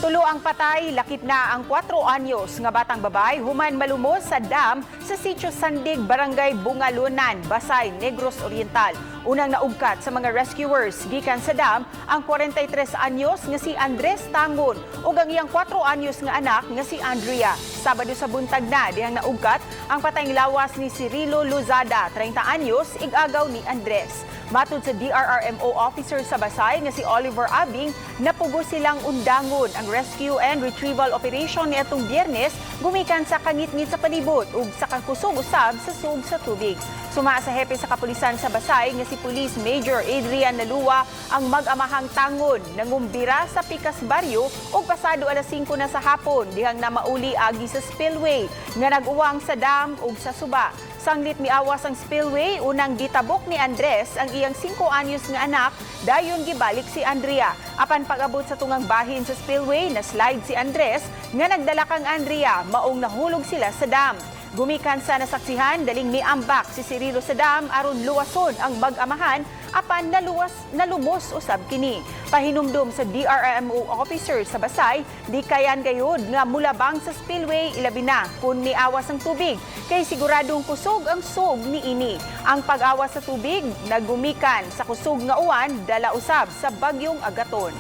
Tulo ang patay, lakip na ang 4 anyos nga batang babae human malumos sa dam sa Sitio Sandig, Barangay Bungalunan, Basay, Negros Oriental. Unang naugkat sa mga rescuers gikan sa dam ang 43 anyos nga si Andres Tangon ug ang iyang 4 anyos nga anak nga si Andrea. Sabado sa buntag na dihang naugkat ang patayng lawas ni Cirilo Luzada, 30 anyos, igagaw ni Andres. Matud sa DRRMO officer sa Basay nga si Oliver Abing, napugos silang undangon ang rescue and retrieval operation niadtong Biyernes gumikan sa kangitngit sa palibot ug sa kakusog usab sa sug sa tubig. Suma sa hepe sa kapulisan sa Basay nga si Police Major Adrian Nalua, ang mag-amahang Tangon nangumbira sa Pikas Baryo ug pasado alas 5 na sa hapon dihang namauli agi sa spillway nga nag-uwang sa dam ug sa suba. Sanglit miawas ang spillway, unang gitabok ni Andres ang iyang 5 anyos nga anak, dayon gibalik si Andrea. Apan pag-abot sa tungang bahin sa spillway, na slide si Andres nga nagdala kang Andrea, maong nahulog sila sa dam. Gumikan sa nasaksihan, daling miambak si Cirilo sa dam aron luwason ang mag-amahan, apan naluwas nalumos usab kini. Pahinumdum sa DRRMO officer sa Basay, di kayan gayud nga mulabang sa spillway, ilabi na kung miawas ang tubig kay siguradong kusog ang sug niini. Ang pag-awas sa tubig nagumikan sa kusog nga uwan dala usab sa bagyong Agaton.